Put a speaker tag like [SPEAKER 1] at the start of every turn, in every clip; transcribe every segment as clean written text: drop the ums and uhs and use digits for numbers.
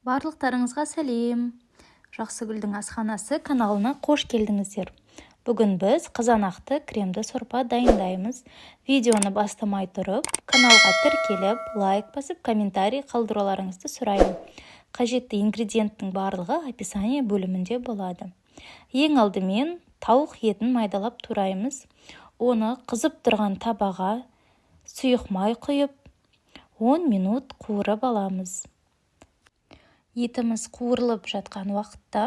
[SPEAKER 1] Барлықтарыңызға сәлем! Жақсыгүлдің асханасы каналына қош келдіңіздер. Бүгін біз қызанақты кремді сорпа дайындаймыз. Видеоны бастамай тұрып, каналға тіркеліп, лайк басып, комментарий қалдыруларыңызды сұраймын. Қажетті ингредиенттің барлығы описание бөлімінде болады. Ең алдымен тауық етін майдалап тураймыз. Оны қызып тұрған табаға сұйық май құйып, 10 минут қуырып аламыз. Етіміз қуырылып жатқан уақытта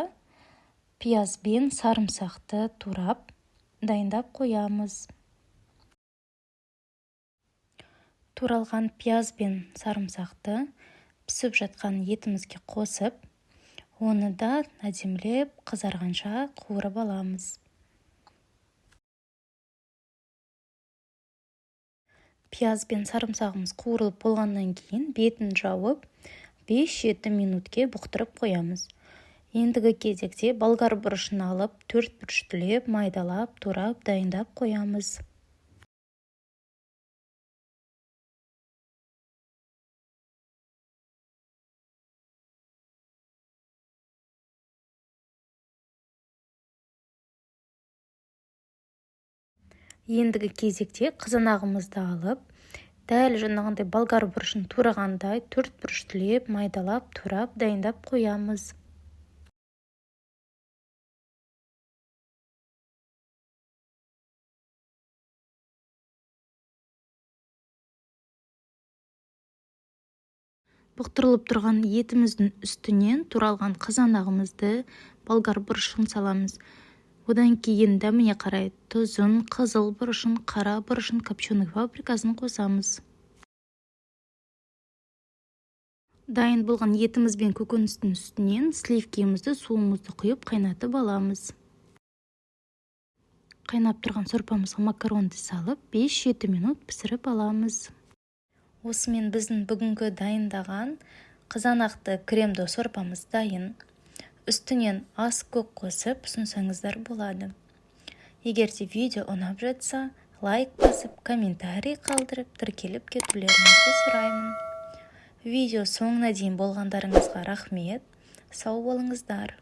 [SPEAKER 1] пияз бен сарымсақты турап, дайындап қоямыз. Туралған пияз бен сарымсақты пісіп жатқан етімізге қосып, оны да әдемілеп қызарғанша қуырып аламыз. Пияз бен сарымсағымыз қуырылып болғаннан кейін бетін жауып, 5-7 минутке бұқтырып қоямыз. Ендігі кезекте болгар бұрышын алып, төрт бұрыштылеп майдалап, турап, дайындап қоямыз. Ендігі кезекте қызанағымызды алып, дәл жаңағындай болгар бұрышын турағандай төрт бұрыштылеп майдалап, турап, дайындап қоямыз. Бұқтырылып тұрған етіміздің үстінен туралған қызанағымызды, болгар бұрышын саламыз. Одан кейін дәміне қарай тұзын, қызыл бұрышын, қара бұрышын, копченый паприкасын қосамыз. Дайын болған етіміз бен көкөністің үстінен сливкемізді, суымызды құйып қайнатып аламыз. Қайнап тұрған сорпамызға макаронды салып, 5-7 минут пісіріп аламыз. Осымен біздің бүгінгі дайындаған қызанақты кремді сорпамыз дайын. Үстінен ас көк қосып ұсынсаңыздар болады. Егер де видео ұнап жатса, лайк басып, комментарий қалдырып, тіркеліп кетулеріңізді сұраймын. Видео соңына дейін болғандарыңызға рахмет. Сау болыңыздар.